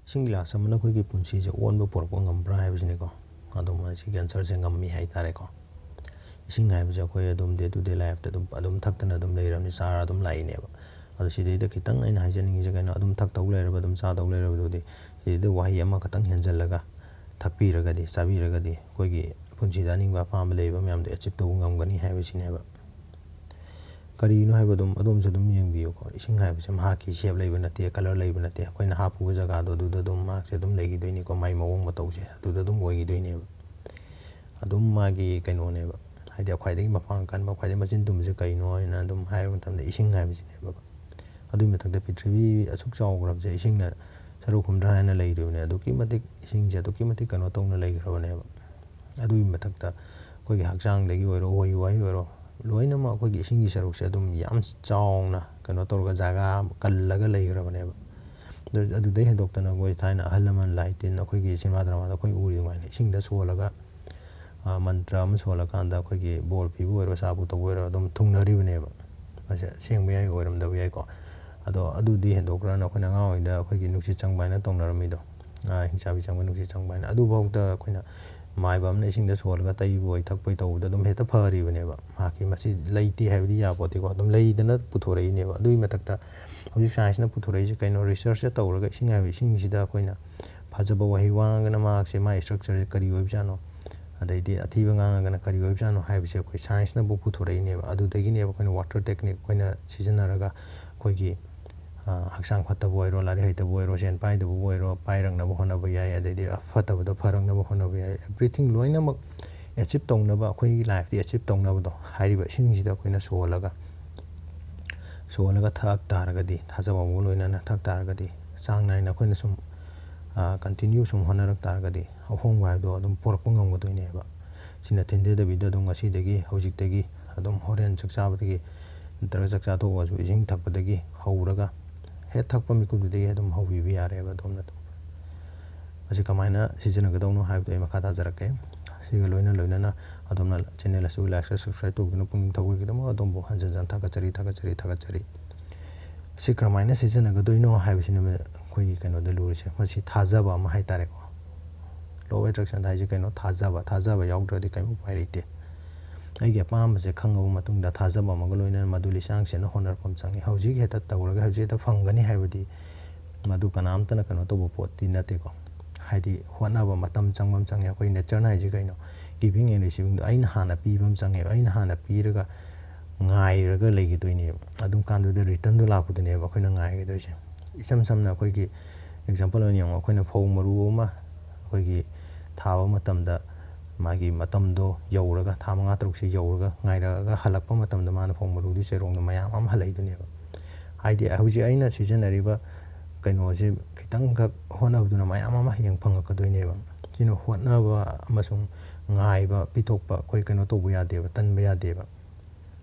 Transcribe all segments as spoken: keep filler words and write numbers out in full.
ꯏꯁꯤꯡ ꯒꯤꯂꯥꯁ ꯑꯃꯅ ꯑꯩꯈꯣꯏꯒꯤ ꯄꯨꯟꯁꯤꯁꯦ ꯑꯣꯟꯕ ꯄꯨꯔꯛꯄ ꯉꯝꯕ꯭ꯔꯥ ꯍꯥꯏꯕꯁꯤꯅꯤꯀꯣ꯫ ꯑꯗꯨꯝ ꯃꯁꯤꯒꯤ ꯑꯟꯁꯔꯁꯦ ꯉꯝꯃꯤ ꯍꯥꯏꯇꯥꯔꯦꯀꯣ꯫ ꯏꯁꯤꯡ ꯍꯥꯏꯕꯁꯦ ꯑꯩꯈꯣꯏ ꯑꯗꯨꯝ day to day lifeꯇ ꯑꯗꯨꯝ, ꯑꯗꯨꯝ ꯊꯛꯇꯅ ꯑꯗꯨꯝ ꯂꯩꯔꯕꯅꯤ, ꯆꯥꯔ ꯑꯗꯨꯝ ꯂꯥꯛꯏꯅꯦꯕ꯫ ꯑꯗꯣ ꯁꯤꯗꯩꯗ ꯈꯤꯇꯪ ꯑꯩꯅ ꯍꯥꯏꯖꯅꯤꯡꯉꯤꯁꯦ ꯀꯩꯅꯣ, ꯑꯗꯨꯝ ꯊꯛꯇꯧ ꯂꯩꯔꯕ, ꯑꯗꯨꯝ ꯆꯥꯗꯧ ꯂꯩꯔꯕꯗꯨꯗꯤ ꯁꯤꯗꯩꯗ ꯋꯥꯍꯩ ꯑꯃꯈꯛꯇꯪ ꯍꯦꯟꯖꯜꯂꯒ ꯊꯛꯄꯤꯔꯒꯗꯤ, ꯆꯥꯕꯤꯔꯒꯗꯤ ꯑꯩꯈꯣꯏꯒꯤ ꯄꯨꯟꯁꯤꯗ ꯑꯅꯤꯡꯕ ꯑꯄꯥꯝꯕ ꯂꯩꯕ ꯃꯌꯥꯝꯗꯣ achieve ꯇꯧꯕ ꯉꯝꯒꯅꯤ ꯍꯥꯏꯕꯁꯤꯅꯦꯕ꯫ ꯀꯔꯤꯒꯤꯅꯣ ꯍꯥꯏꯕ ꯑꯗꯨꯝ, ꯑꯗꯣꯝꯁꯨ ꯑꯗꯨꯝ ꯌꯦꯡꯕꯤꯌꯨꯀꯣ꯫ ꯏꯁꯤꯡ ꯍꯥꯏꯕꯁꯦ ꯃꯍꯥꯛꯀꯤ shape ꯂꯩꯕ ꯅꯠꯇꯦ, colour ꯂꯩꯕ ꯅꯠꯇꯦ꯫ ꯑꯩꯈꯣꯏꯅ ꯍꯥꯞꯄꯨꯕ ꯖꯒꯥꯗꯣ ꯑꯗꯨꯗ ꯑꯗꯨꯝ ꯃꯍꯥꯛꯁꯦ ꯑꯗꯨꯝ ꯂꯩꯈꯤꯗꯣꯏꯅꯤꯀꯣ, ꯃꯥꯏ ꯃꯑꯣꯡ ꯃꯇꯧꯁꯦ ꯑꯗꯨꯗ ꯑꯗꯨꯝ ꯑꯣꯏꯈꯤꯗꯣꯏꯅꯦꯕ꯫ ꯑꯗꯨꯝ ꯃꯥꯒꯤ ꯀꯩꯅꯣꯅꯦꯕ, ꯍꯥꯏꯗꯤ ꯈ꯭ꯋꯥꯏꯗꯒꯤ ꯃꯄꯥꯡ ꯀꯟꯕ, ꯈ꯭ꯋꯥꯏꯗꯒꯤ ꯃꯆꯤꯟ ꯇꯨꯝꯕꯁꯦ ꯀꯩꯅꯣ ꯍꯥꯏꯅ ꯑꯗꯨꯝ ꯍꯥꯏꯕ ꯃꯇꯝꯗ ꯏꯁꯤꯡ ꯍꯥꯏꯕꯁꯤꯅꯦꯕ꯫ ꯑꯗꯨꯒꯤ ꯃꯊꯛꯇ ꯄ꯭ꯔꯤꯊꯤꯕꯤ ꯑꯁꯨꯛ ꯆꯥꯎꯈ꯭ꯔꯕꯁꯦ ꯏꯁꯤꯡꯅ ꯁꯔꯨꯛ ꯍꯨꯝꯗ꯭ꯔꯥ ꯍꯦꯟꯅ ꯂꯩꯔꯤꯕꯅꯦ꯫ ꯑꯗꯨꯛꯀꯤ ꯃꯇꯤꯛ ꯏꯁꯤꯡꯁꯦ ꯑꯗꯨꯛꯀꯤ ꯃꯇꯤꯛ ꯀꯩꯅꯣ ꯇꯧꯅ ꯂꯩꯈ꯭ꯔꯕꯅꯦꯕ꯫ ꯑꯗꯨꯒꯤ ꯃꯊꯛꯇ ꯑꯩꯈꯣꯏꯒꯤ ꯍꯛꯆꯥꯡꯗꯒꯤ ꯑꯣꯏꯔꯣ, ꯎꯍꯩ ꯋꯥꯍꯩ ꯑꯣꯏꯔꯣ, ꯂꯣꯏꯅꯃꯛ ꯑꯩꯈꯣꯏꯒꯤ ꯏꯁꯤꯡꯒꯤ ꯁꯔꯨꯛꯁꯦ ꯑꯗꯨꯝ ꯌꯥꯝ ꯆꯥꯎꯅ ꯀꯩꯅꯣ ꯇꯧꯔꯒ ꯖꯒꯥ ꯀꯜꯂꯒ ꯂꯩꯈ꯭ꯔꯕꯅꯦꯕ꯫ ꯑꯗꯨ, ꯑꯗꯨꯗꯩ ꯍꯦꯟꯗꯣꯛꯇꯅ ꯑꯩꯈꯣꯏ ꯊꯥꯏꯅ ꯑꯍꯜ ꯂꯃꯟ ꯂꯥꯏ ꯇꯤꯟ ꯑꯩꯈꯣꯏꯒꯤ ꯁꯤꯅꯦꯃꯥ ꯗ꯭ꯔꯃꯥꯗ ꯑꯩꯈꯣꯏ ꯎꯔꯤ ꯑꯗꯨꯃꯥꯏꯅ ꯏꯁꯤꯡꯗ ꯁꯣꯜꯂꯒ, ꯑ, ꯃꯟꯇ꯭ꯔ ꯑꯃ ꯁꯣꯜꯂꯀꯥꯟꯗ ꯑꯩꯈꯣꯏꯒꯤ ꯕꯣꯔ ꯄꯤꯕ ꯑꯣꯏꯔꯣ, ꯆꯥꯕꯨ ꯇꯧꯕ ꯑꯣꯏꯔꯣ ꯑꯗꯨꯝ ꯊꯨꯡꯅꯔꯤꯕꯅꯦꯕ꯫ ꯃꯁꯦ ꯑꯁꯦꯡꯕ ꯌꯥꯏ, ꯑꯣꯏꯔꯝꯗꯕ ꯌꯥꯏꯀꯣ꯫ ꯑꯗꯣ ꯑꯗꯨꯗꯤ ꯍꯦꯟꯗꯣꯛꯈ꯭ꯔꯅ ꯑꯩꯈꯣꯏꯅ ꯑꯉꯥꯡ ꯑꯣꯏꯔꯤꯉꯩꯗ ꯑꯩꯈꯣꯏꯒꯤ ꯅꯨꯡꯁꯤꯠ ꯆꯪꯕ ꯍꯥꯏꯅ ꯇꯧꯅꯔꯝꯃꯤꯗꯣ, ꯑ, ꯍꯤꯡꯆꯥꯕꯤ ꯆꯪꯕ, ꯅꯨꯡꯁꯤꯠ ꯆꯪꯕ ꯍꯥꯏꯅ, ꯑꯗꯨꯐꯥꯎꯗ ꯑꯩꯈꯣꯏꯅ ꯃꯥꯏꯕ ꯑꯃꯅ ꯏꯁꯤꯡꯗ ꯁꯣꯜꯂꯒ ꯇꯩꯕ ꯑꯣꯏ, ꯊꯛꯄ ꯑꯣꯏ ꯇꯧꯕꯗ ꯑꯗꯨꯝ ꯍꯦꯛꯇ ꯐꯔꯤꯕꯅꯦꯕ꯫ ꯃꯍꯥꯛꯀꯤ ꯃꯁꯤ ꯂꯩꯇꯦ ꯍꯥꯏꯕꯗꯤ ꯌꯥꯄꯣꯠꯇꯦꯀꯣ, ꯑꯗꯨꯝ ꯂꯩꯗꯅ ꯄꯨꯊꯣꯔꯛꯏꯅꯦꯕ꯫ ꯑꯗꯨꯒꯤ ꯃꯊꯛꯇ ꯍꯧꯖꯤꯛ scienceꯅ ꯄꯨꯊꯣꯔꯛꯏꯁꯦ ꯀꯩꯅꯣ, researchꯁꯦ ꯇꯧꯔꯒ ꯏꯁꯤꯡ ꯍꯥꯏꯕ ꯏꯁꯤꯡꯁꯤꯗ ꯑꯩꯈꯣꯏꯅ ꯐꯖꯕ ꯋꯥꯍꯩ ꯋꯥ ꯉꯥꯡꯉꯒꯅ ꯃꯍꯥꯛꯁꯦ, ꯃꯥꯒꯤ structureꯁꯦ ꯀꯔꯤ ꯑꯣꯏꯕꯖꯥꯠꯅꯣ, ꯑꯗꯩꯗꯤ ꯑꯊꯤꯕ ꯉꯥꯡꯉꯒꯅ ꯀꯔꯤ ꯑꯣꯏꯕꯖꯥꯠꯅꯣ ꯍꯥꯏꯕꯁꯦ ꯑꯩꯈꯣꯏ scienceꯅꯕꯨ ꯄꯨꯊꯣꯔꯛꯏꯅꯦꯕ꯫ ꯑꯗꯨꯗꯒꯤꯅꯦꯕ ꯑꯩꯈꯣꯏꯅ water technique ꯑꯩꯈꯣꯏꯅ ꯁꯤꯖꯤꯟꯅꯔꯒ ꯑꯩꯈꯣꯏꯒꯤ, ꯑ, ꯍꯛꯆꯥꯡ ꯐꯠꯇꯕ ꯑꯣꯏꯔꯣ, ꯂꯥꯏꯔꯤꯛ ꯍꯩꯇꯕ ꯑꯣꯏꯔꯣ, ꯁꯦꯟ ꯄꯥꯏꯗꯕꯕꯨ ꯑꯣꯏꯔꯣ, ꯄꯥꯏꯔꯛꯅꯕ ꯍꯣꯠꯅꯕ ꯌꯥꯏ, ꯑꯗꯩꯗꯤ ꯑꯐꯠꯇꯕꯗꯣ ꯐꯔꯛꯅꯕ ꯍꯣꯠꯅꯕ ꯌꯥꯏ꯫ Everything ꯂꯣꯏꯅꯃꯛ achieve ꯇꯧꯅꯕ, ꯑꯩꯈꯣꯏꯒꯤ lifeꯇ achieve ꯇꯧꯅꯕꯗꯣ ꯍꯥꯏꯔꯤꯕ ꯏꯁꯤꯡꯁꯤꯗ ꯑꯩꯈꯣꯏꯅ ꯁꯣꯜꯂꯒ, ꯁꯣꯜꯂꯒ ꯊꯛ ꯇꯥꯔꯒꯗꯤ, ꯊꯥꯖꯕ ꯑꯃꯒ ꯂꯣꯏꯅꯅ ꯊꯛ ꯇꯥꯔꯒꯗꯤ, ꯆꯥꯡ ꯅꯥꯏꯅ ꯑꯩꯈꯣꯏꯅ ꯁꯨꯝ, ꯑ, continue ꯁꯨꯝ ꯍꯣꯠꯅꯔꯛ ꯇꯥꯔꯒꯗꯤ ꯑꯍꯣꯡꯕ ꯍꯥꯏꯕꯗꯣ ꯑꯗꯨꯝ ꯄꯨꯔꯛꯄ ꯉꯝꯒꯗꯣꯏꯅꯦꯕ꯫ ꯁꯤꯅ ꯊꯤꯟꯊꯗꯕꯤꯗ ꯑꯗꯨꯝ ꯉꯁꯤꯗꯒꯤ, ꯍꯧꯖꯤꯛꯇꯒꯤ ꯑꯗꯨꯝ ꯍꯣꯔꯦꯟ ꯆꯥꯛ ꯆꯥꯕꯗꯒꯤ ꯅꯠꯇ꯭ꯔꯒ ꯆꯥꯛ ꯆꯥ ꯇꯣꯛꯑꯒꯁꯨ ꯏꯁꯤꯡ ꯊꯛꯄꯗꯒꯤ ꯍꯧꯔꯒ ꯍꯦꯛ ꯊꯛꯄ ꯃꯤꯀꯨꯞꯇꯨꯗꯒꯤ ꯑꯗꯨꯝ ꯍꯧꯕꯤꯕ ꯌꯥꯔꯦꯕ ꯑꯗꯣꯝꯅ ꯑꯗꯨꯝ꯫ ꯃꯁꯤ ꯀꯃꯥꯏꯅ ꯁꯤꯖꯤꯟꯅꯒꯗꯧꯅꯣ ꯍꯥꯏꯕꯗꯣ ꯑꯩ ꯃꯈꯥ ꯇꯥꯖꯔꯛꯀꯦ꯫ ꯁꯤꯒ ꯂꯣꯏꯅ ꯂꯣꯏꯅꯅ ꯑꯗꯣꯝꯅ channel ꯑꯁꯤꯕꯨ like, share, subscribe ꯇꯧꯕꯤꯗꯨꯅ ꯄꯨꯛꯅꯤꯡ ꯊꯧꯒꯠꯄꯤꯒꯤꯗꯃꯛ ꯑꯗꯣꯝꯕꯨ ꯍꯟꯖꯟ ꯍꯟꯖꯟ ꯊꯥꯒꯠꯆꯔꯤ, ꯊꯥꯒꯠꯆꯔꯤ, ꯊꯥꯒꯠꯆꯔꯤ꯫ ꯁꯤ ꯀꯔꯝꯍꯥꯏꯅ ꯁꯤꯖꯤꯟꯅꯒꯗꯣꯏꯅꯣ ꯍꯥꯏꯕꯁꯤꯅ ꯑꯩꯈꯣꯏꯒꯤ ꯀꯩꯅꯣꯗ ꯂꯨꯔꯤꯁꯦ, ꯃꯁꯤ ꯊꯥꯖꯕ ꯑꯃ ꯍꯥꯏ ꯇꯥꯔꯦꯀꯣ꯫ Law of attraction ꯍꯥꯏꯁꯦ ꯀꯩꯅꯣ? ꯊꯥꯖꯕ꯫ ꯊꯥꯖꯕ ꯌꯥꯎꯗ꯭ꯔꯗꯤ ꯀꯔꯤꯝ ꯎꯄꯥꯏ ꯂꯩꯇꯦ꯫ ꯑꯩꯒꯤ ꯑꯄꯥꯝꯕꯁꯦ ꯈꯪꯉꯕ ꯃꯇꯨꯡꯗ ꯊꯥꯖꯕ ꯑꯃꯒ ꯂꯣꯏꯅꯅ ꯃꯗꯨ ꯂꯤꯆꯥꯡ ꯁꯤꯟꯅ ꯍꯣꯠꯅꯔꯛꯄ ꯑꯃ ꯆꯪꯉꯤ꯫ ꯍꯧꯖꯤꯛ ꯍꯦꯛꯇ ꯇꯧꯔꯒ ꯍꯧꯖꯤꯛ ꯍꯦꯛꯇ ꯐꯪꯒꯅꯤ ꯍꯥꯏꯕꯗꯤ ꯃꯗꯨ ꯀꯅꯥꯝꯇꯅ ꯀꯩꯅꯣ ꯇꯧꯕ ꯄꯣꯠꯇꯤ ꯅꯠꯇꯦꯀꯣ꯫ ꯍꯥꯏꯗꯤ ꯍꯣꯠꯅꯕ ꯃꯇꯝ ꯆꯪꯕ ꯑꯃ ꯆꯪꯉꯤ꯫ ꯑꯩꯈꯣꯏ nature ꯍꯥꯏꯁꯦ ꯀꯩꯅꯣ? Giving and receiving ꯗꯣ ꯑꯩꯅ ꯍꯥꯟꯅ ꯄꯤꯕ ꯑꯃ ꯆꯪꯉꯦꯕ꯫ ꯑꯩꯅ ꯍꯥꯟꯅ ꯄꯤꯔꯒ ꯉꯥꯏꯔꯒ ꯂꯩꯈꯤꯗꯣꯏꯅꯦꯕ꯫ ꯑꯗꯨꯝ ꯀꯥꯟꯗꯨꯗ return ꯗꯣ ꯂꯥꯛꯄꯗꯨꯅꯦꯕ ꯑꯩꯈꯣꯏꯅ ꯉꯥꯏꯒꯗꯣꯏꯁꯦ꯫ ꯏꯆꯝ ꯁꯝꯅ ꯑꯩꯈꯣꯏꯒꯤ example ꯑꯣꯏꯅ ꯌꯦꯡꯉꯣ, ꯑꯩꯈꯣꯏꯅ ꯐꯧ ꯃꯔꯨ ꯑꯃ ꯑꯩꯈꯣꯏꯒꯤ ꯊꯥꯕ ꯃꯇꯝꯗ ꯃꯥꯒꯤ ꯃꯇꯝꯗꯣ ꯌꯧꯔꯒ, ꯊꯥ ꯃꯉꯥ ꯇꯔꯨꯛꯁꯤ ꯌꯧꯔꯒ ꯉꯥꯏꯔꯛꯑꯒ ꯍꯜꯂꯛꯄ ꯃꯇꯝꯗ ꯃꯥꯅ ꯐꯧ ꯃꯔꯨꯗꯨ ꯆꯩꯔꯣꯡꯗ ꯃꯌꯥꯝ ꯑꯃ ꯍꯜꯂꯛꯏꯗꯨꯅꯦꯕ꯫ ꯍꯥꯏꯗꯤ ꯍꯧꯖꯤꯛ ꯑꯩꯅ ꯁꯤꯖꯤꯟꯅꯔꯤꯕ ꯀꯩꯅꯣꯁꯦ ꯈꯤꯇꯪꯈꯛ ꯍꯣꯠꯅꯕꯗꯨꯅ ꯃꯌꯥꯝ ꯑꯃ ꯍꯌꯦꯡ ꯐꯪꯉꯛꯀꯗꯣꯏꯅꯦꯕ꯫ ꯁꯤꯅ ꯍꯣꯠꯅꯕ ꯑꯃꯁꯨꯡ ꯉꯥꯏꯕ, ꯄꯤꯊꯣꯛꯄ, ꯑꯩꯈꯣꯏ ꯀꯩꯅꯣ ꯇꯧꯕ ꯌꯥꯗꯦꯕ, ꯇꯟꯕ ꯌꯥꯗꯦꯕ꯫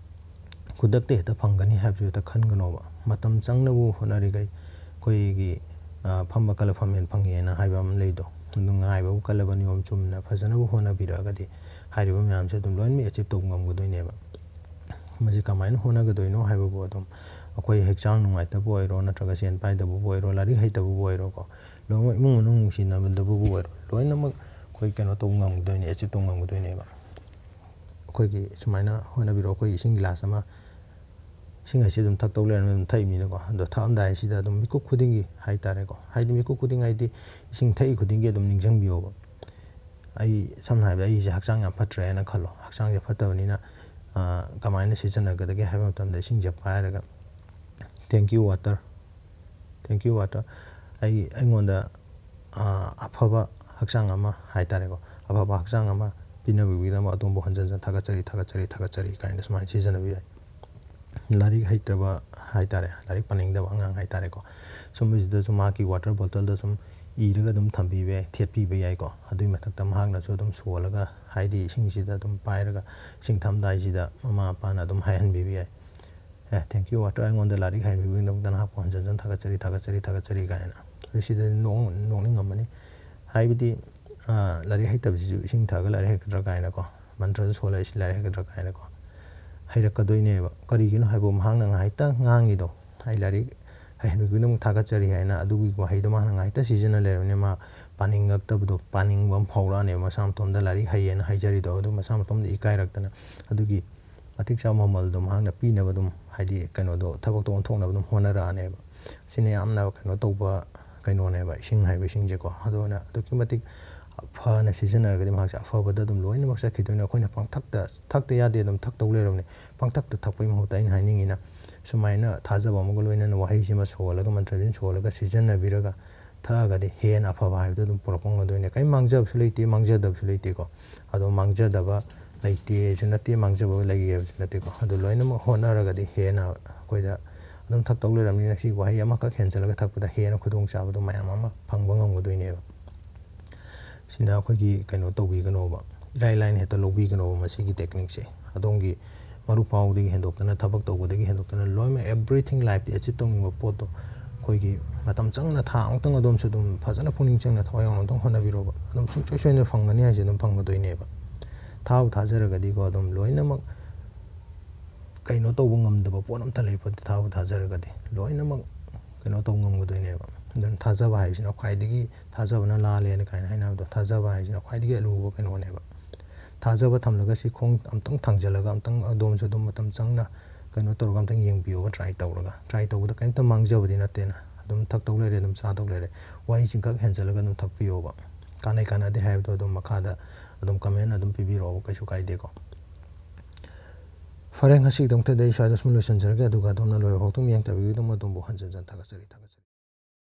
ꯈꯨꯗꯛꯇ ꯍꯦꯛꯇ ꯐꯪꯒꯅꯤ ꯍꯥꯏꯕꯁꯨ ꯍꯦꯛꯇ ꯈꯟꯒꯅꯣꯕ꯫ ꯃꯇꯝ ꯆꯪꯅꯕꯨ ꯍꯣꯠꯅꯔꯤꯈꯩ ꯑꯩꯈꯣꯏꯒꯤ, ꯑ, "ꯐꯝꯕ ꯀꯜꯂ ꯐꯝꯃꯦꯟ ꯐꯪꯉꯦꯅ" ꯍꯥꯏꯕ ꯑꯃ ꯂꯩꯗꯣ꯫ ꯑꯗꯨ ꯉꯥꯏꯕꯕꯨ ꯀꯜꯂꯕ, ꯅꯤꯌꯣꯝ ꯆꯨꯝꯅ ꯐꯖꯅꯕꯨ ꯍꯣꯠꯅꯕꯤꯔꯛꯑꯒꯗꯤ ꯍꯥꯏꯔꯤꯕ ꯃꯌꯥꯝꯁꯦ ꯑꯗꯨꯝ ꯂꯣꯏꯅꯃꯛ achieve ꯇꯧꯕ ꯉꯝꯒꯗꯣꯏꯅꯦꯕ꯫ ꯃꯁꯤ ꯀꯃꯥꯏꯅ ꯍꯣꯠꯅꯒꯗꯣꯏꯅꯣ ꯍꯥꯏꯕꯕꯨ ꯑꯗꯨꯝ ꯑꯩꯈꯣꯏ ꯍꯛꯆꯥꯡ ꯅꯨꯡꯉꯥꯏꯇꯕ ꯑꯣꯏꯔꯣ, ꯅꯠꯇ꯭ꯔꯒ ꯁꯦꯟ ꯄꯥꯏꯗꯕꯕꯨ ꯑꯣꯏꯔꯣ, ꯂꯥꯏꯔꯤꯛ ꯍꯩꯇꯕꯕꯨ ꯑꯣꯏꯔꯣꯀꯣ, ꯂꯣꯏꯅꯃꯛ ꯏꯃꯨꯡ ꯃꯅꯨꯡ ꯅꯨꯡꯁꯤꯅꯗꯕꯕꯨ ꯑꯣꯏꯔꯣ, ꯂꯣꯏꯅꯃꯛ ꯑꯩꯈꯣꯏ ꯀꯩꯅꯣ ꯇꯧꯕ ꯉꯝꯒꯗꯣꯏꯅꯦ, achieve ꯇꯧꯕ ꯉꯝꯒꯗꯣꯏꯅꯦꯕ꯫ ꯑꯩꯈꯣꯏꯒꯤ ꯁꯨꯃꯥꯏꯅ ꯍꯣꯠꯅꯕꯤꯔꯣ꯫ ꯑꯩꯈꯣꯏꯒꯤ ꯏꯁꯤꯡ ꯒꯤꯂꯥꯁ ꯑꯃ, ꯏꯁꯤꯡ ꯍꯥꯏꯁꯤ ꯑꯗꯨꯝ ꯊꯛꯇꯧ ꯂꯩꯔꯝꯃꯤ, ꯑꯗꯨꯝ ꯊꯛꯏꯃꯤꯅꯀꯣ꯫ ꯑꯗꯣ ꯊꯛꯑꯝꯗꯥꯏꯁꯤꯗ ꯑꯗꯨꯝ ꯃꯤꯀꯨꯞ ꯈꯨꯗꯤꯡꯒꯤ ꯍꯥꯏ ꯇꯥꯔꯦꯀꯣ, ꯍꯥꯏꯗꯤ ꯃꯤꯀꯨꯞ ꯈꯨꯗꯤꯡ ꯍꯥꯏꯗꯤ ꯏꯁꯤꯡ ꯊꯛꯏ ꯈꯨꯗꯤꯡꯒꯤ ꯑꯗꯨꯝ ꯅꯤꯡꯁꯤꯡꯕꯤꯌꯣꯕ꯫ ꯑꯩ ꯁꯝꯅ ꯍꯥꯏꯔꯕꯗ ꯑꯩꯁꯦ ꯍꯛꯆꯥꯡ ꯌꯥꯝ ꯐꯠꯇ꯭ꯔꯦ ꯍꯥꯏꯅ ꯈꯜꯂꯣ꯫ ꯍꯛꯆꯥꯡꯁꯦ ꯐꯠꯇꯕꯅꯤꯅ, ꯑ, ꯀꯃꯥꯏꯅ ꯁꯤꯖꯤꯟꯅꯒꯗꯒꯦ ꯍꯥꯏꯕ ꯃꯇꯝꯗ ꯏꯁꯤꯡꯁꯦ ꯄꯥꯏꯔꯒ, "Thank you, water꯫ Thank you, water꯫ ꯑꯩ, ꯑꯩꯉꯣꯟꯗ, ꯑ, ꯑꯐꯕ ꯍꯛꯆꯥꯡ ꯑꯃ ꯍꯥꯏ ꯇꯥꯔꯦꯀꯣ, ꯑꯐꯕ ꯍꯛꯆꯥꯡ ꯑꯃ ꯄꯤꯅꯕꯤꯕꯒꯤꯗꯃꯛ ꯑꯗꯣꯝꯕꯨ ꯍꯟꯖꯟ ꯍꯟꯖꯟ ꯊꯥꯒꯠꯆꯔꯤ, ꯊꯥꯒꯠꯆꯔꯤ, ꯊꯥꯒꯠꯆꯔꯤ" ꯀꯥꯏꯅ ꯁꯨꯃꯥꯏꯅ ꯁꯤꯖꯤꯟꯅꯕ ꯌꯥꯏ꯫ ꯂꯥꯏꯔꯤꯛ ꯍꯩꯇ꯭ꯔꯕ ꯍꯥꯏ ꯇꯥꯔꯦ, ꯂꯥꯏꯔꯤꯛ ꯄꯥꯅꯤꯡꯗꯕ ꯑꯉꯥꯡ ꯍꯥꯏ ꯇꯥꯔꯦꯀꯣ, ꯁꯨꯝꯕꯁꯤꯗꯁꯨ ꯃꯍꯥꯛꯀꯤ water bottle ꯗ ꯁꯨꯝ ꯏꯔꯒ ꯑꯗꯨꯝ ꯊꯝꯕꯤꯕ ꯌꯥꯏ, ꯊꯦꯠꯄꯤꯕ ꯌꯥꯏꯀꯣ꯫ ꯑꯗꯨꯒꯤ ꯃꯊꯛꯇ ꯃꯍꯥꯛꯅꯁꯨ ꯑꯗꯨꯝ ꯁꯣꯜꯂꯒ, ꯍꯥꯏꯗꯤ ꯏꯁꯤꯡꯁꯤꯗ ꯑꯗꯨꯝ ꯄꯥꯏꯔꯒ ꯏꯁꯤꯡ ꯊꯛꯑꯝꯗꯥꯏꯁꯤꯗ ꯃꯃꯥ ꯃꯄꯥꯅ ꯑꯗꯨꯝ ꯍꯥꯏꯍꯟꯕꯤꯕ ꯌꯥꯏ꯫ "ꯑꯦ, thank you, water, ꯑꯩꯉꯣꯟꯗ ꯂꯥꯏꯔꯤꯛ ꯍꯩꯍꯟꯕꯤꯕꯒꯤꯗꯃꯛꯇ ꯅꯍꯥꯛꯄꯨ ꯍꯟꯖꯟ ꯍꯟꯖꯟ ꯊꯥꯒꯠꯆꯔꯤ, ꯊꯥꯒꯠꯆꯔꯤ, ꯊꯥꯒꯠꯆꯔꯤ" ꯀꯥꯏꯅ꯫ ꯑꯗꯨ ꯁꯤꯗ ꯅꯣꯛ-, ꯅꯣꯛꯅꯤꯡꯉꯝꯃꯅꯤ꯫ ꯍꯥꯏꯕꯗꯤ, ꯑ, ꯂꯥꯏꯔꯤꯛ ꯍꯩꯇꯕꯁꯤꯁꯨ ꯏꯁꯤꯡ ꯊꯛꯑꯒ ꯂꯥꯏꯔꯤꯛ ꯍꯩꯒꯗ꯭ꯔꯥ ꯀꯥꯏꯅꯀꯣ, ꯃꯟꯇ꯭ꯔꯁꯨ ꯁꯣꯜꯂ ꯏꯁꯤꯡ ꯂꯥꯏꯔꯤꯛ ꯍꯩꯒꯗ꯭ꯔꯥ ꯀꯥꯏꯅꯀꯣ, ꯍꯩꯔꯛꯀꯗꯣꯏꯅꯦꯕ꯫ ꯀꯔꯤꯒꯤꯅꯣ ꯍꯥꯏꯕꯕꯨ ꯃꯍꯥꯛꯅ ꯉꯥꯏꯍꯥꯛꯇꯪ ꯉꯥꯡꯉꯤꯗꯣ, "ꯑꯩ ꯂꯥꯏꯔꯤꯛ ꯍꯩꯍꯟꯕꯒꯤꯗꯃꯛ ꯊꯥꯒꯠꯆꯔꯤ ꯍꯥꯏꯅ ꯑꯗꯨꯒꯤ ꯋꯥꯍꯩꯗꯣ ꯃꯥꯅ ꯉꯥꯏꯍꯥꯛꯇ ꯁꯤꯖꯤꯟꯅ ꯂꯩꯔꯕꯅꯤꯅ ꯃꯥ ꯄꯥꯅꯤꯡꯉꯛꯇꯕꯗꯣ, ꯄꯥꯅꯤꯡꯕ ꯑꯃ ꯐꯥꯎꯔꯛꯑꯅꯦꯕ꯫ ꯃꯁꯥ ꯃꯇꯣꯝꯗ ꯂꯥꯏꯔꯤꯛ ꯍꯩꯌꯦꯅ ꯍꯥꯏꯖꯔꯤꯗꯣ ꯑꯗꯨ ꯃꯁꯥ ꯃꯇꯣꯝꯗ ꯏꯀꯥꯏꯔꯛꯇꯅ ꯑꯗꯨꯒꯤ ꯃꯇꯤꯛ ꯆꯥꯕ ꯃꯃꯜꯗꯣ ꯃꯍꯥꯛꯅ ꯄꯤꯅꯕ ꯑꯗꯨꯝ, ꯍꯥꯏꯗꯤ ꯀꯩꯅꯣꯗꯣ, ꯊꯕꯛꯇꯣ ꯑꯣꯟꯊꯣꯛꯅꯕ ꯑꯗꯨꯝ ꯍꯣꯠꯅꯔꯛꯑꯅꯦꯕ꯫ ꯁꯤꯅ ꯌꯥꯝꯅ ꯀꯩꯅꯣ ꯇꯧꯕ ꯀꯩꯅꯣꯅꯦꯕ, ꯏꯁꯤꯡ ꯍꯥꯏꯕ ꯏꯁꯤꯡꯁꯦꯀꯣ꯫ ꯑꯗꯨꯅ ꯑꯗꯨꯛꯀꯤ ꯃꯇꯤꯛ ꯐꯅ ꯁꯤꯖꯤꯟꯅꯔꯒꯗꯤ ꯃꯍꯥꯛꯁꯦ ꯑꯐꯕꯗ ꯑꯗꯨꯝ ꯂꯣꯏꯅꯃꯛ ꯆꯠꯈꯤꯗꯣꯏꯅꯦ꯫ ꯑꯩꯈꯣꯏꯅ ꯄꯪꯊꯛꯇ ꯊꯛꯇ ꯌꯥꯗꯦ, ꯑꯗꯨꯝ ꯊꯛꯇꯧ ꯂꯩꯔꯕꯅꯦ꯫ ꯄꯪꯊꯛꯇ ꯊꯛꯄꯒꯤ ꯃꯍꯨꯠꯇ ꯑꯩꯅ ꯍꯥꯏꯅꯤꯡꯉꯤꯅ ꯁꯨꯃꯥꯏꯅ ꯊꯥꯖꯕ ꯑꯃꯒ ꯂꯣꯏꯅꯅ ꯋꯥꯍꯩꯁꯤꯃ ꯁꯣꯜꯂꯒ, ꯃꯟꯇ꯭ꯔꯁꯤꯃ ꯁꯣꯜꯂꯒ ꯁꯤꯖꯤꯟꯅꯕꯤꯔꯒ ꯊꯛꯑꯒꯗꯤ ꯍꯦꯟꯅ ꯑꯐꯕ ꯍꯥꯏꯕꯗꯨ ꯑꯗꯨꯝ ꯄꯨꯔꯛꯄ ꯉꯝꯗꯣꯏꯅꯦ꯫ ꯀꯔꯤꯝ ꯃꯥꯡꯖꯕꯁꯨ ꯂꯩꯇꯦ, ꯃꯥꯡꯖꯗꯕꯁꯨ ꯂꯩꯇꯦꯀꯣ꯫ ꯑꯗꯣ ꯃꯥꯡꯖꯗꯕ ꯂꯩꯇꯦꯁꯨ ꯅꯠꯇꯦ, ꯃꯥꯡꯖꯕ ꯂꯩꯌꯦꯕꯁꯨ ꯅꯠꯇꯦꯀꯣ꯫ ꯑꯗꯨ ꯂꯣꯏꯅꯃꯛ ꯍꯣꯠꯅꯔꯒꯗꯤ ꯍꯦꯟꯅ ꯑꯩꯈꯣꯏꯗ ꯑꯗꯨꯝ ꯊꯛꯇꯧ ꯂꯩꯔꯕꯅꯤꯅ ꯁꯤ ꯋꯥꯍꯩ ꯑꯃꯈꯛ ꯍꯦꯟꯖꯜꯂꯒ ꯊꯛꯄꯗ ꯍꯦꯟꯅ ꯈꯨꯗꯣꯡꯆꯥꯕꯗꯣ ꯃꯌꯥꯝ ꯑꯃ ꯐꯪꯕ ꯉꯝꯒꯗꯣꯏꯅꯦꯕ꯫ ꯁꯤꯅ ꯑꯩꯈꯣꯏꯒꯤ ꯀꯩꯅꯣ ꯇꯧꯕꯤꯒꯅꯣꯕ, ꯏꯔꯥꯏ ꯂꯥꯏꯅ ꯍꯦꯛꯇ ꯂꯧꯕꯤꯒꯅꯣꯕ ꯃꯁꯤꯒꯤ ꯇꯦꯛꯅꯤꯛꯁꯦ꯫ ꯑꯗꯣꯝꯒꯤ ꯃꯔꯨꯞ ꯄꯥꯎꯗꯒꯤ ꯍꯦꯟꯗꯣꯛꯇꯅ, ꯊꯕꯛ ꯇꯧꯕꯗꯒꯤ ꯍꯦꯟꯗꯣꯛꯇꯅ, ꯂꯣꯏꯅꯃꯛ everything lifeꯇ achieve ꯇꯧꯅꯤꯡꯕ ꯄꯣꯠꯇꯣ ꯑꯩꯈꯣꯏꯒꯤ ꯃꯇꯝ ꯆꯪꯅ, ꯊꯥ ꯑꯃꯨꯛꯇꯪ ꯑꯗꯣꯝꯁꯨ ꯑꯗꯨꯝ ꯐꯖꯅ ꯄꯨꯛꯅꯤꯡ ꯆꯪꯅ ꯊꯋꯥꯏ ꯌꯥꯎꯅ ꯑꯗꯨꯝ ꯍꯣꯠꯅꯕꯤꯔꯣꯕ꯫ ꯑꯗꯨꯝ ꯁꯨꯡꯁꯣꯏ ꯁꯣꯏꯗꯅ ꯐꯪꯒꯅꯤ ꯍꯥꯏꯁꯦ ꯑꯗꯨꯝ ꯐꯪꯒꯗꯣꯏꯅꯦꯕ꯫ ꯊꯥꯕꯨ ꯊꯥꯖꯔꯒꯗꯤꯀꯣ, ꯑꯗꯨꯝ ꯂꯣꯏꯅꯃꯛ ꯀꯩꯅꯣ ꯇꯧꯕ ꯉꯝꯗꯕ ꯄꯣꯠ ꯑꯝꯇ ꯂꯩ ꯄꯣꯠꯇꯦ꯫ ꯊꯥꯕꯨ ꯊꯥꯖꯔꯒꯗꯤ ꯂꯣꯏꯅꯃꯛ ꯀꯩꯅꯣ ꯇꯧꯕ ꯉꯝꯒꯗꯣꯏꯅꯦꯕ꯫ ꯑꯗꯨꯅ ꯊꯥꯖꯕ ꯍꯥꯏꯕꯁꯤꯅ ꯈ꯭ꯋꯥꯏꯗꯒꯤ, ꯊꯥꯖꯕꯅ ꯂꯥꯜꯂꯦꯅ ꯀꯥꯏꯅ ꯍꯥꯏꯅꯕꯗꯣ, ꯊꯥꯖꯕ ꯍꯥꯏꯁꯤꯅ ꯈ꯭ꯋꯥꯏꯗꯒꯤ ꯑꯂꯨꯕ ꯀꯩꯅꯣꯅꯦꯕ꯫ ꯊꯥꯖꯕ ꯊꯝꯂꯒ ꯁꯤ ꯈꯣꯡ ꯑꯝꯇꯪ ꯊꯥꯡꯖꯜꯂꯒ ꯑꯝꯇꯪ ꯑꯗꯣꯝꯁꯨ ꯑꯗꯨꯝ ꯃꯇꯝ ꯆꯪꯅ ꯀꯩꯅꯣ ꯇꯧꯔꯒ ꯑꯝꯇꯪ ꯌꯦꯡꯕꯤꯌꯣꯕ, try ꯇꯧꯔꯒ꯫ Try ꯇꯧꯕꯗ ꯀꯔꯤꯝꯇ ꯃꯥꯡꯖꯕꯗꯤ ꯅꯠꯇꯦꯅ꯫ ꯑꯗꯨꯝ ꯊꯛꯇꯧ ꯂꯩꯔꯦ, ꯑꯗꯨꯝ ꯆꯥꯗꯧ ꯂꯩꯔꯦ꯫ ꯋꯥꯍꯩꯁꯤꯡꯈꯛ ꯍꯦꯟꯖꯜꯂꯒ ꯑꯗꯨꯝ ꯊꯛꯄꯤꯌꯣꯕ꯫ ꯀꯥꯟꯅꯩ ꯀꯥꯟꯅꯗꯦ ꯍꯥꯏꯕꯗꯣ ꯑꯗꯨꯝ ꯃꯈꯥꯗ ꯑꯗꯨꯝ comment ꯑꯗꯨꯝ ꯄꯤꯕꯤꯔꯛꯑꯣꯕ, ꯀꯩꯁꯨ ꯀꯥꯏꯗꯦꯀꯣ꯫ ꯐꯔꯦ, ꯉꯁꯤꯒꯤꯗꯃꯛꯇꯗꯤ ꯑꯩ ꯁ꯭ꯋꯥꯏꯗ ꯁꯨꯝ ꯂꯣꯏꯁꯤꯟꯖꯔꯒꯦ, ꯑꯗꯨꯒ ꯑꯗꯣꯝꯅ ꯂꯣꯏꯕ ꯐꯥꯎ ꯑꯗꯨꯝ ꯌꯦꯡꯊꯕꯤꯕꯒꯤꯗꯃꯛ ꯑꯗꯣꯝꯕꯨ ꯍꯟꯖꯟ ꯍꯟꯖꯟ ꯊꯥꯒꯠꯆꯔꯤ, ꯊꯥꯒꯠꯆꯔꯤ꯫